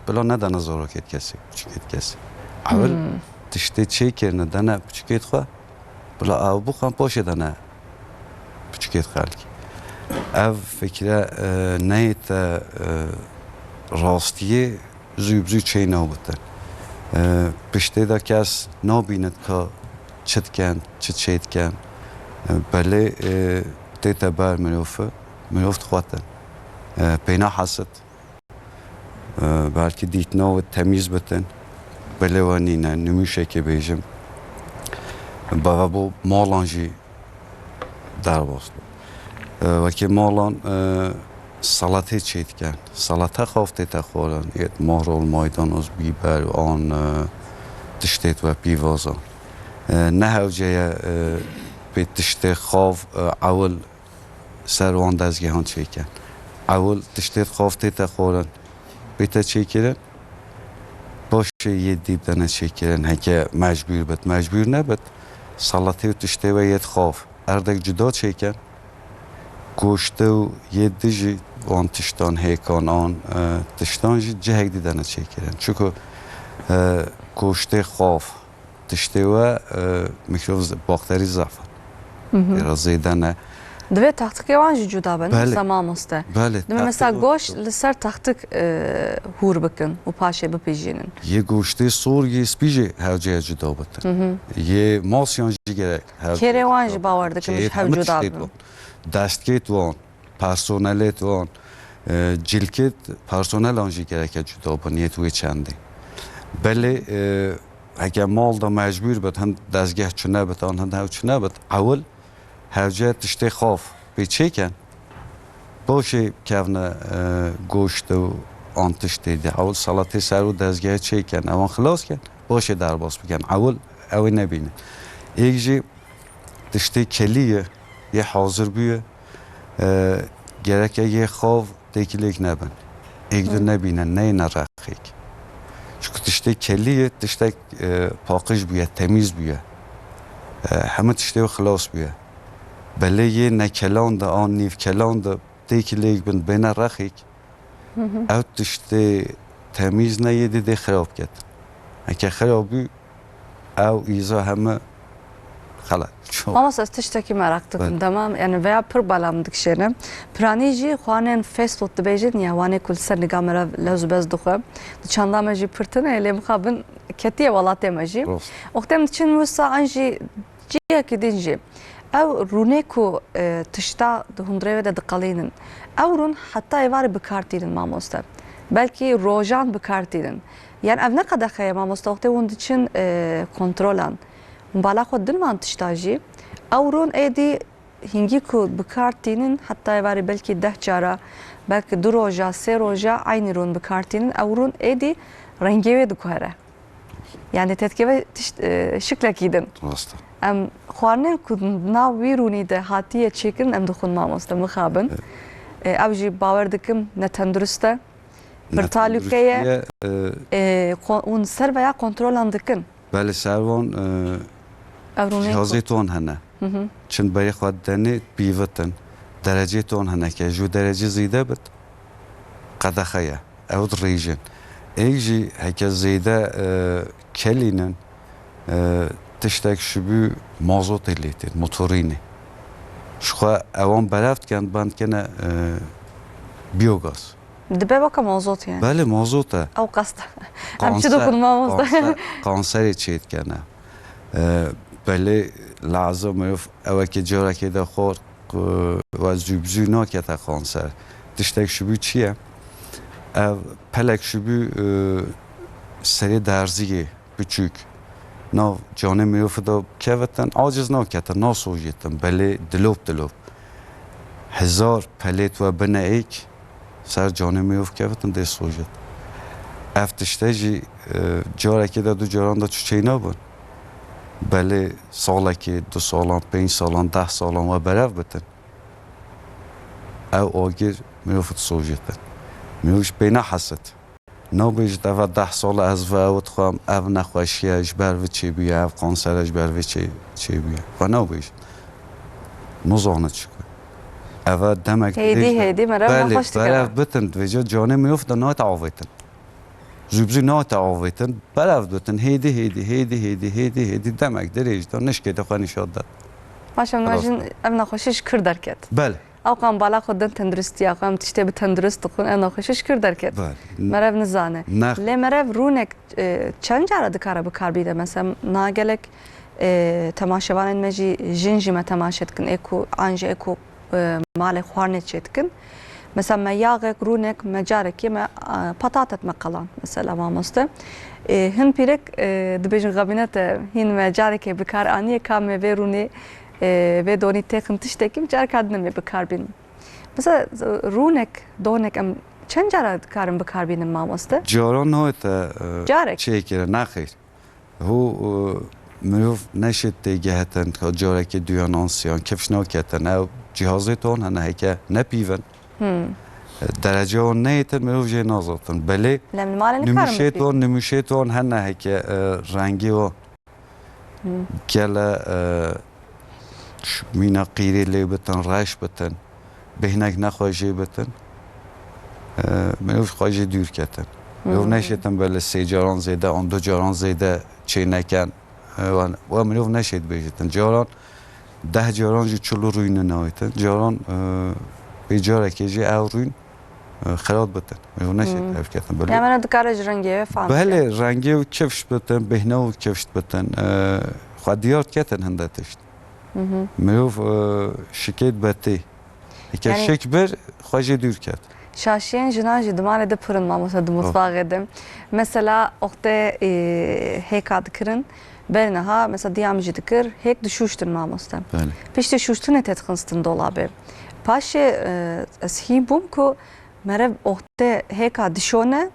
bila nedane zarokêt kesê, piçûkêt kesê. Ewil tiştê çêkirine dane piçûkêt xwe, bila ew bixwin paşê dane piçûkêt xelkî. Ev fikre, e, neyê te, e, rastiyê zû bi zû çê nabitin. E, piştê de kes nabînit ka çi dikin, çi çêdikin. E, belê, e, tête ber mirofi, mirov dixwetin. E, pêna hesit. E, belkî dîtina wê temîz bitin. Belê we nîne, nimûşekê bêjim. Bava bo malan jî derbas bû. E, wekî malan, e, salatê çêdikin. Salata xav tête xwarin. Yê marol, maydanoz, bîber û an, e, tiştê we pîvazan. E, ne hewce ye, e, pê tiştê xav, e, ewil ser wan dezgehan çêkin. Ewil tiştê xav tête xwarin, bête çêkirin. Paşê yê dî bidene çêkirin, heke mecbûr bit. Mecbûr nebit, salatê û tiştê we yê xav erdek cuda çêkin. Goştê û yê dî jî wan tiştan hêkan an, e, tiştan jî cihek dî dene çêkirin. Çunku, e, goştê xav, tiştê we, e, mîkrob z-, bakterî zaf in. Hı hı. Lê re zêde ne. Divê taxtikê wan jî cuda bin, Belê. Mesela mamoste. Belê, Divê mesela taxtikê wan goşt cuda. Li ser taxtik, e, hûr bikin û paşê bipijînin. Yê goştê sor, yê spî jî hewce ye cuda bitin. Hı hı. Yê masiyan jî gerek hewce Kêrê wan jî cuda bawer bitin. Dikim Kêr ji hev hemû cuda tiştê bin. Wan. Destkêt wan. Personelêt wan, e, cilkêt personelan jî gereke cuda bin yêt wê çendê. Belê, e, heke mal de mecbûr bit, hin dezgeh çune bit, an hin hew çune bit, ewil hewce tiştê xav pê çêken, boşê kevne, e, goşt û an tiştê de. Ewil salatê ser û dezgehê çêken, ewan xilas ken, boşê derbas biken. Ewil ew ê nebîne. Êk jî tiştê kelî ye, yê hazir bûye, e, gereke yê xav têkilêk nebin. Êk du Hı. nebîne, neyne rexêk. Çunku tiştê kelî ye, tiştek, e, paqij bûye, temîz bûye. E, hemû tiştê wê xilas bûye. Belê yê nekelan de an nîvkelan de têkilêk bin, bêne rexêk. Hı hı. Ew tiştê temîz ne yê didê xirab ket. Heke xirab bû, ew îza heme xelet. Çok. Mamoste, ez tiştekî meraq dikim. Belê. Dema, yani veya pir bela min dikişêne. Piranî jî xwanên fast food dibêjin ya, wanê ku li ser niga me re lez û bez dixwe. Di çanda me jî pir tune, lê mixabin ketiye welatê me jî. Rast. Wextê em diçin wisa an jî ciyekî din jî. Ew rûnê ku, e, tişta di hundirê wê de diqelînin. Ew rûn heta êvarê bi kar tînin mamoste. Belkî rojan bi kar tînin. Yan ev ne qedexe ye mamoste, wextê hûn diçin, e, kontrolan. Hûn bala xwe din van tişta jî. Ew rûn êdî hingî ku bi kar tînin, heta êvarê belkî deh cara, belkî du roja, sê roja eynî rûn bi kar tînin. Ew rûn êdî rengê wê diguhere. Yani te dikeve tişt, e, şiklekî din. Rast e. Em xwarinên ku nav wî rûnî de hatiye çêkirin, em dixwin mamoste mixabin. Evet. E, ew jî bawer dikim ne tendurist e. Ne Pir talûke ye. Tendurist ye, e, E, kon-, hûn ser veya kontrolan dikin. Belê ser wan, e, Ev rûnê cihazê ku- ton hene. Hı hı. Çin berê xwe denê pîvitin. Derecê ton hene ke ji derecê zêde bit, qedexe ye. Ew dirêjin. Êk jî heke zêde, e, kelînin, e, tiştek şibû mazotê lê tên, motorînê. Ji xwe ewan berev dikin, bend kene, e, biyogaz. Dibe weke mazot yani. Belê, mazot e. Ew qest e. Em çi Kanser, dikin mamoste? Kanser, kanserê çêdikene. E, belê, lazim mirov ewekê carekê de xwar, ku we zû bi zû nakete kanser. Tiştek şibû çi ye? Ev pelek şibû, e, serê derziyê biçûk nav canê mirov de kevitin, aciz naketin, nasojêtin, belê dilop dilop. Hezar pelêt we bine êk, ser canê mirov kevitin dê sojit. Ev tişte jî, e, carekê de du caran de çû çênabin. Belê salekê, du salan, pênc salan, deh salan we berev bitin. Ew agir mirov disojitin. Mirov ji pê nehesit. Nabêjit eva deh sal ez ve ew dixwem, ev nexweşiye ji ber vi çêbûye, ev kansere ji ber vê çê-, çêbûye. Xwe nabêjit. Nizane çi ku. Eve demek Hêdî, dirêj de hêdî meriv belê, nexweş dike. Berev bitin, vêca canê mirov de nate avêtin. Zû bi zû nate avêtin, berev bitin, hêdî, hêdî, hêdî, hêdî, hêdî, hêdî, demek dirêj de nişkê de xwe nişat de. Paşa em Rast. Dibêjin ev nexweşî ji kir derket. Belê. Ew qan bala xwe din tenduristiya xwe, em tiştê bi tendurist dixwin, ev nexweşî ji kir derket. Belê. Merev nizane. Nex- Lê merev rûnek, e, çend cara dikare bi kar bîne? Mesela na gelek, e, temaşevanên me jî, jin jî me temaşe dikin, ê ku, an jî ê ku, e, malê xwarinê çêdikin. Mesela me yaxek, rûnek, me carekê me, e, patatet me qelan, mesela mamoste. E, hin pîrek, e, dibêjin xebîne te hîn me carekê bi kar aniye, ka me vê rûnê, e, vê donî têxin tiştekî, careka din em ê bi kar bînin. Mesela rûnek, donek em çend cara dikarin bi kar bînin mamoste? Caran nayê te, e, Carek. Çêkire, nexêr. Hû, e, mirov neşêt têgehetin, ka carekê duyan an siyan, kifş naketin. Ew cihazê ton hene heke nepîvin. Hmm. E, derece wan neyêtin, mirov jê nazatin. Belê Lem li malê nikarin nimûşê bipîvin. Ton, nimûşê ton hene heke, e, rengê wan. Hmm. Gele, e, ş-, mîna qîrê lê bitin, reş bitin, bêhnek nexwe jê bitin. E, mirov xwe jê dûr ketin. Mirov Hmm. neşêtin belê sê caran zêde, an du caran zêde çê neken. E, wan, wa mirov neşêt bêjitin. Caran deh caran jî çil û rûyne nayêtin. Caran, e, vê carekê jî ew rûyn, e, xelat bitin. Mirov neşêt Hmm. ev ketin. Belê Ya me ne dikare ji rengê ve fam Belê, bike. Rengê û kifş bitin, bêhne û kifş bitin. E, xwe diyar ketin hinde tişt. Mhm. Mirov, e, şikêt betê. Heke Yani şik bir, xwe jê dûr ket. Şaşiyên jinan jî di malê de pir in mamoste di Oh. mutfaxê de. Mesela oxtê, e, hêka dikirin, berniha mesela diya min jî dikir, hêk dişûştin mamoste. Belê. Piştî şûştinê tê dixistin dolabê. Paşê, e, ez hîn bûm ku merev oxtê hêka dişone,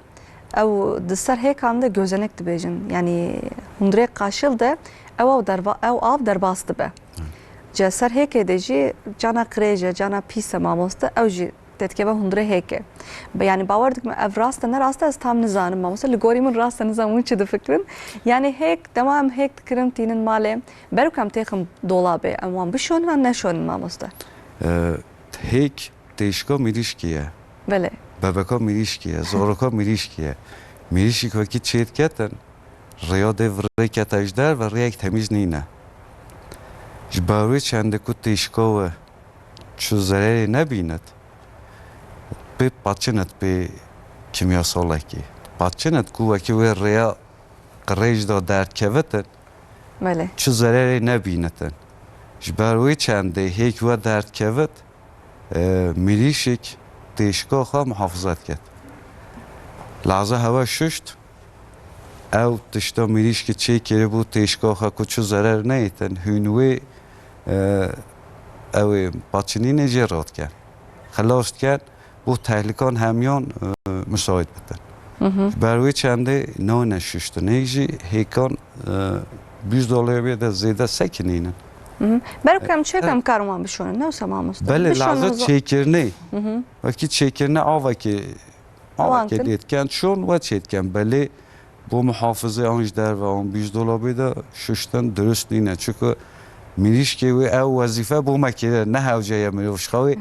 ew di ser hêkan de gözenek dibêjin. Yanî hundirê qaşil de ew av derba-, ew av derbas dibe. Hı. Ji ser hêkê de jî cana qirêj e, cana pîs e mamoste, ew jî têdikeve hundirê hêkê. Be-, yanî bawer dikim ev rast e, ne rast e, ez tam nizanim mamoste. Li gorî min rast e, nizanim hûn çi difikirin. Yanî hêk, dema em hêk dikirin, tînin malê, ber ku em têxin dolabê, em wan bişonin an neşonin mamoste? E, hêk têşka mirîşkê ye. Belê. Bebeka mirîşkê ye, zaroka mirîşkê ye. Mirîşî wekî çêdiketin, rêya dê virê kete ji derve, rêyek temîz nîne. Ji ber wê çendê ku têşka we çi zererê nebînit, pê paçinit pê kimyasalekî. Paçinit ku wekî wê rêya qirêj de derkevitin, Belê. Çi zererê nebînitin. Ji ber wê çendê hêk we derdkevit, e, mirîşik têşka xwe muhafiza diket. Lehza hewe şuşt, ew tişta mirîşkî çêkiribû têşka xwe ku çi zerer neyêtin, hûn wê, e, ew ê paçinînê jê radiken. Xilas diken, bo tehlikan hemiyan, e, misayît bitin. Mhm. Ji ber wê çendê nayne şuştinê jî hêkan, e, bîst dolarê de zêde sekinînin. Mhm. Ber ku em çêk E, em karin wan bişonin, ne wisa mamoste? Belê, Bişonin lehza zo- çêkirinê. Mhm. Wekî çêkirinê avekê, Wan avekê kin. Lê diken şon we çê diken. Belê bo muhafizê an ji derve an bîst dolabê de şuştin dirust nîne. Çunku mirîşkê wê ew wezîfe bo me kiriye, ne hewce ye mirov ji xwe wê,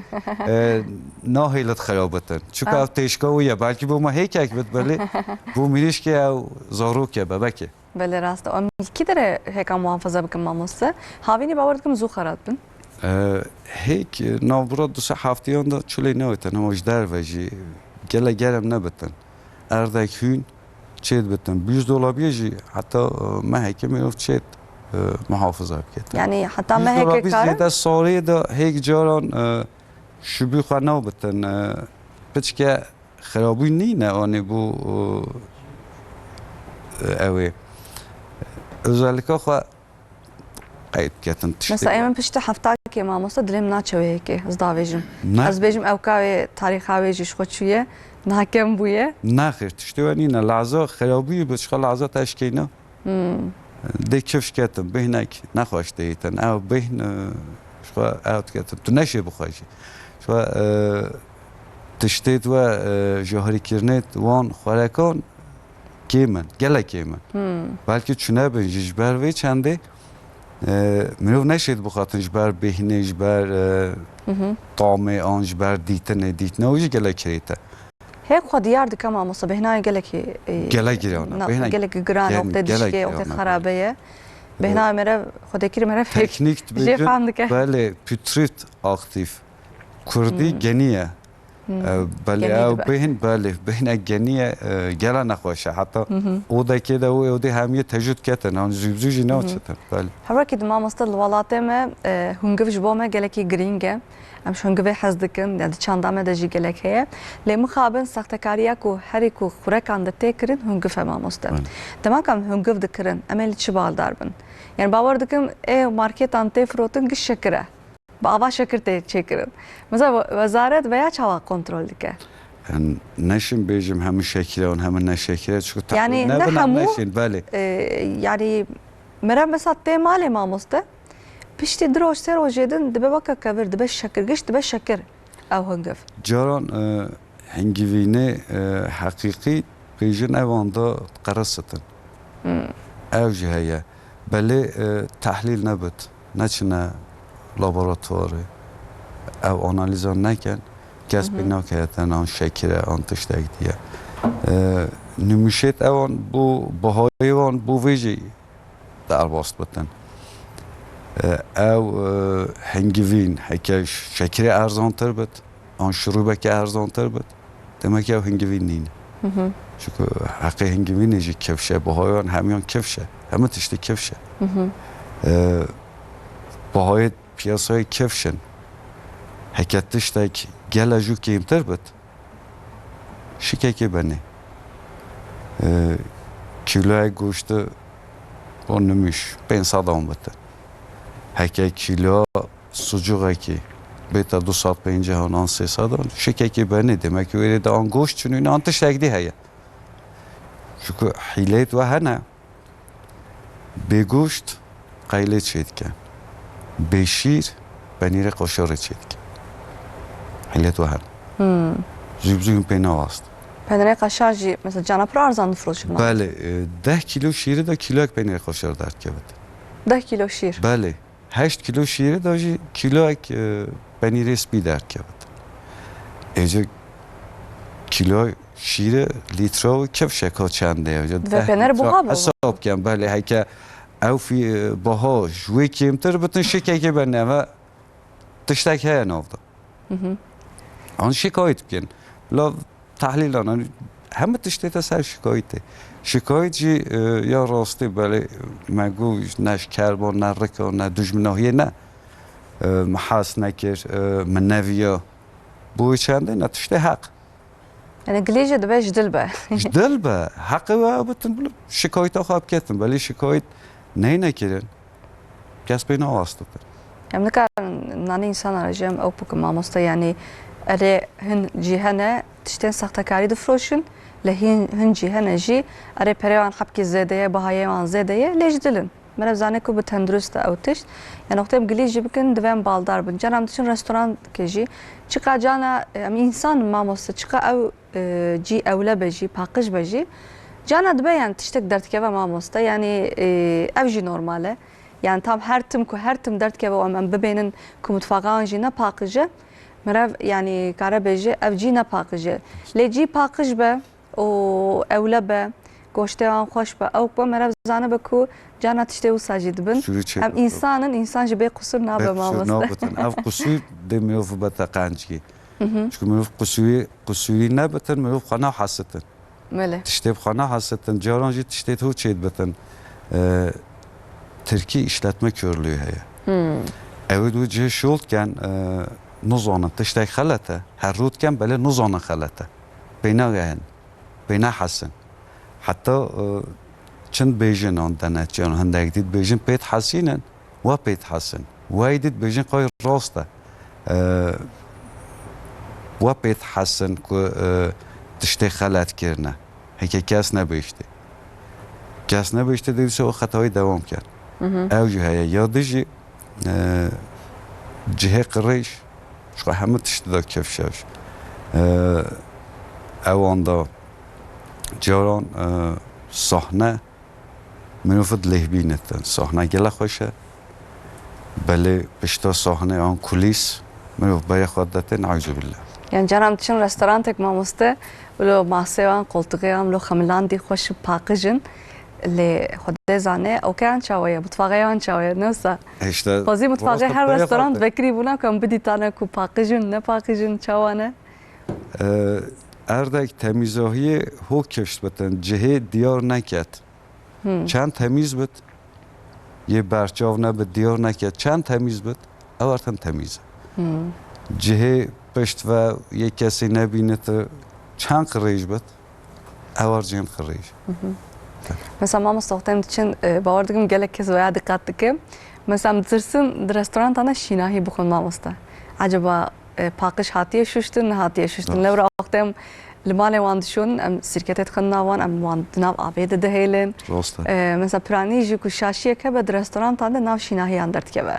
e, nahêlit xirabitin. Çunku Ha. ev têşka wê ye. Belkî bo me hêkek bit belê bo mirîşkê ew zarok e, bebek e. Belê rast e. Em kî derê hêka muhafaza bikin mamoste? Havînî bawer dikim zû xerat bin. E, hêk, e, navbura du sê heftiyan de çilê newêtin, hema ji derve jî gele germ nebitin. Erdek hûn çêd bitin. Bîst dolabiyê jî heta, e, mehekê mirov çêd, e, muhafiza bike. Yanî heta Bîst mehekê dolabî karin? Zêde salê de hêk caran, e, şibî xwe naw bitin. E, piçke xirabûn nîne, anî bû, e, ew ê. Özellikle xwe qeyd ketin tiştê. Mesela, ê min piştî heftakê mamoste dilê min naçe wê hêkê, ez davêjim. Ne. Ez bêjim ew ka wê tarîxa wê jî ji xwe çûye, niha kem bûye. Nexêr, tiştê we nîne. Lehza xirabûyî bi çiqa lehza te eşkeyna. Hmm. Dê kifş ketin, bêhnek nexweş tê hêtin. Ew bêhn, e, ji xwe ew diketin. Tu neşê bixwe jî. Ji xwe, e, tiştê tu we, e, jahirîkirinê wan xwerekan kêm in, gelek kêm in. Hmm. Belkî çûnebin jî ji ber vê çendê, E, mirov neşêt bixwatin ji ber bêhnê, ji ber, e, tamê an ji ber dîtinê, dîtina wî jî gelek kirêt e. Hê xwe diyar dike mamoste, bêhna wê gelekî, e, Gelek giran e, na, bêhna gelek giran e, gen-, wextê gelek dişkê, giran wextê e, xerabe ye. E, Bêhna wê merev, xwedêkirî merev fêk Teknîk jê dibêjin, fam dike. Belê, pütrüt aktif. Kurdî genî ye. E, belê Genî ew dibe. bêhn, belê, bêhnek genî ye, e, gela nexweş e. Heta odekê de û ewdê hemiyê tecûd ketin, an zû bi zû jî naçitin. Belê. Hevrokî di mamoste li welatê me, e, hungiv ji bo me gelekî girîng e. Em ji hungivê hez dikin, ya di çanda me de jî gelek heye. Lê mixabin sextekariya ku herî ku xurekan de tê kirin, hungiv e mamoste. Belê. Dema ku em hungiv dikirin, em ê li çi baldar bin? Yani bawer dikim, ê marketan tê firotin giş şekir e. Bi ava şekir tê çêkirin. Mesela we-, wezaret veya çawa kontrol dike? Yani neşim bêjim hemû şekire û hemû neşekire, çünkü Yani tahlil ne nebin, em hemû, neşin, belê. e, yani meriv mesela tê malê mamoste, piştî du roj, sê rojê din dibe weke kevir, dibe şekir, giş dibe şekir ew hungiv. Caran, e, hingivînê, e, heqîqî bêjin ewan da qerisitin. Ew jî heye. Belê, e, tehlîl nebit, neçine laboratuwarê, ew analiza nekin, kes pê nakete an şekir e, an tiştek diye. E, nimûşêt ewan bû, bihayê wan bû vê jî derbas bitin. E, ew, e, hingivîn, heke şekirê erzantir bit, an şirûbeke erzantir bit, demek ew hingivîn nîne. Çünkü heqê hingivînê jî kifş e, bihayê wan hemiyan kifş e. Hemû tiştî kifş e. E, bihayê piyasayê kifş in. Heke tiştek gele jû kêmtir bit, şikekê benê. E, kîloyek goşti bo nimûş pênc sed an bitin. Heke kîlo sucuğekî bête du sed pêncî an an sê sed an, şikekê benê. Demek ki wêrê de an goşt çinûne an tiştek dî heye. Çünkü hîleyê we hene. Bê goşt qeylê çêdike. Bê şîr penîrê qoşorê çêdike. Hîlê tu hene. Hmm. Zû bi zû pê newast. Penîrê qaşar jî mesela cana pir arzan difiroşin ma? Belê, e, deh kîlo şîrê de kîloyek penîrê qoşor derdikevit. Deh kîlo şîr? Belê. Heşt kîlo şîrê de jî kîloyek, e, penîrê spî derdikevit. Êce kîlo şîrê lître û kifşeka çend e? Êce Divê deh penîr lître buha bo. Hesab ken, belê, heke ew fî-, baha ji wê kêmtir bitin, şikekê benê, eve tiştek heye nav de. An şikayet bikin. La Tehlîlan, hemû tiştê te ser şikayetê. Şikayet jî, e, ya rastî, belê, me got ne ji kerban, ne rika, ne dijminahiyê, ne. E, me hez nekir, e, me neviya. Bo wê çendê ne tiştê heq. Yani gilê jî dibe ji dil be. Ji dil be. Heqê we bitin, şikayeta xwe biketin. Belê şikayet neyne kirin. Kes pê nawastitin. Em nikarin nanê însana re jî em ew bikin mamoste, yanî erê hin cî hene tiştên sextekarî difiroşin, lê hin, hin cî hene jî erê perê wan hebkî zêde ye, bihayê wan zêde ye, lê ji dil in. Meriv zane ku bi tendurist e ew tişt. Yanî wextê em gilî jî bikin, divê em baldar bin. Cara em diçin restorantê jî, çiqa cana em însan in mamoste, çiqa ew e, cî ewle be jî, paqij be jî, cana dibe, yani tiştek derdikeve mamoste, yani, e, ev jî normal e. Yani tam her tim ku her tim derdikeve û em, em bibênin ku mutfaqa wan jî ne paqij e, meriv yani kare bêje ev cî ne paqij e. Lê cî paqij be û ewle be, goştê wan xweş be, ewk be, meriv zanibe ku cana tiştê wisa jî dibin. Qusûrî çê Em dibe. Însan in, însan jî bê qusûr nabe, Bê qusûr mamoste. Nabitin. Ev qusûr dê mirov bete qencî. Hı hı. Çünkü mirov qusûrî, qusûrî nebitin, mirov xwe nahesitin. Belê. Tiştê bi xwe nahesitin, caran jî tiştê tu çêdibitin. E, Tirkî işletme körlüğü heye. Hmm. Ew ê di wî cihê şol dikin, e, nizanin tiştek xelet e. Her rû dikin, belê nizanin xelet e. Pê nagehin. Pê nehesin. Heta, e, çend bêjin an denetçiyan, hindek dî dibêjin pê dihesînin, we pê dihesin. Wey dî dibêjin qey rast e. E, we pê dihesin ku, e, tiştê xelet kirine. Heke kes nebêjtê. Kes nebêjtê, dê dîsa we xetayî dewam ken. Hı hı. Ew jî heye. Ya dijî, e, cihê qirêj, ji xwe hemû tişt de kevşev. E, ewan da caran, e, sahne, mirov dilêhbînitin. Sahne gelek xweş e. Belê pişta sahnê an kulîs mirov berê xwe dete, neuzubîllah. Yani caran diçin restorantek mamoste, lo masê wan, qoltuxê wan, lo xemilandî xweş paqij in. Lê Xwedê zane, okeyan çawa ye, mutfaxê wan çawa ye, ne wisa? Hişte Xwezî mutfaxê her restoran vekirî bûna ku em bidîtane ku paqij in, ne paqij in, çawa ne? Erdek temîzahiyê ho kişt bitin, cihê diyar neket. Çend temîz bit, yê berçav nebit, diyar neket, çend temîz bit, ew ertin temîz e. Cihê pişt ve yê kesî nebînit, çend qirêj bit, ew er cihên qirêj. Mesela mamoste, wextê em diçin, e, bawer dikim gelek kes veya diqat dikim. Mesela em ditirsin di restorantana şînahî bixwin mamoste. Acaba e, paqij hatiye şuştin, nehatiye şuştin. Rast. Lewra wextê em li malê wan dişon, em sirketê dixin nav wan, em wan di nav avê de dihêlin. Rast e. E, mesela piranî jî ku şaşiyek hebe di restorantan de nav şînahiyan derdikeve.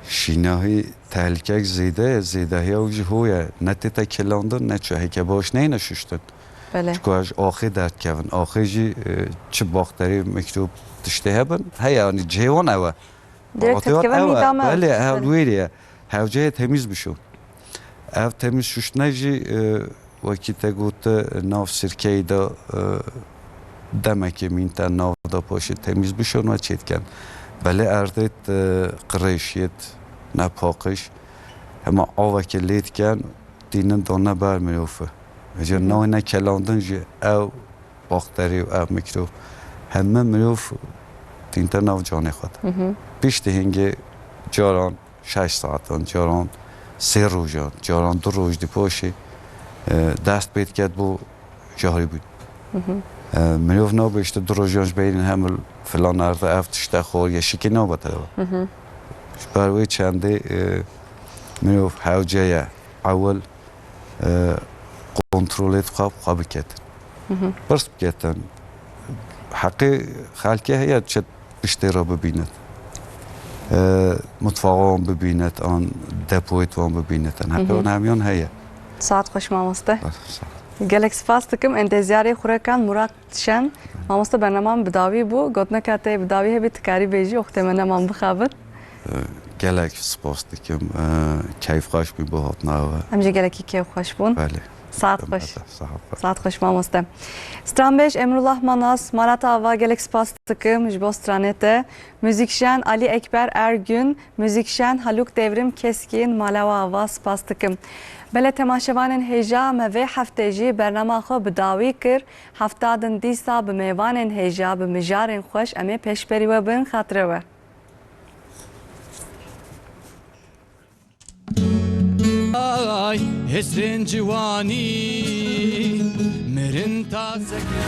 Şînahî tehlîkek zêde ye, zêdehiya wî jî ho ye. Ne tête kilandin, ne çi. Heke baş neyne şuştin. Belê. Çiko ez axê derdikevin. Axê jî, e, çi bakterî, mikrop tiştê hebin, heye, yanî cihê wan ew e. Direkt Xebatê wan tetkeve ew e. Mîda me. Belê, ew Belê. Wêrê ye. Hewceye temîz bişo. Ev temîz şuştine jî, e, wekî te got, e, nav sirkeyê de, e, demekê mîn te nav de paşê temîz bişon ve çêdiken. Belê erdêt, e, qirêşiyêt, ne paqij. Hema avekê lê diken, tînin dane ber mirof. Vêca nayne kelandin jî ew bakterî û ev mîkrob heme mirov tînte nav canê xwe de. Piştî hingê caran şeş saetan, caran sê rojan, caran du roj di paşê, e, dest pê diket bo jarîbûn. E, mirov nabe işte du rojan ji beynî hem filan erde ev tişte xwar ya şikî nabe te de. Ji ber wê çendê, e, mirov hewce ye ewil e, kontrolê xwe bi xwe biketin. Pirs biketin. Heqê xelkê heye çi piştê re bibînit. E, mutfaxa wan bibînit, an depoyê wan bibînitin. Heqê wan hemiyan heye. Saet xweş mamoste. Sağ ol. Gelek spas dikim. Endezyarê xurekan Murat Şen, mamoste, bernama min bi dawî bû. Gotineka te bi dawî hebî, tu karî bêjî, wextê me neman bixabin. Gelek spas dikim. Keyfxweş bû bo hatina we. Em jî gelekî keyfxweş bûn. Belê. Saet xweş. Saet xweş. Saet xweş mamoste. Stranbêj Emrullah Manas, Malat Ava, gelek spas dikim ji bo stranê te. Muzîkjen Ali Ekber Ergün, muzîkjen Haluk Devrim Keskin, Malawa Ava, spas dikim. Belê temaşevanên hêja, me vê heftê jî bernama xwe bi dawî kir. Hefta din dîsa bi mêvanên hêja, bi mijarên xweş em ê pêşberî we bin. Xatirê we. Ay, hesrên ciwanî, mirin tazeke.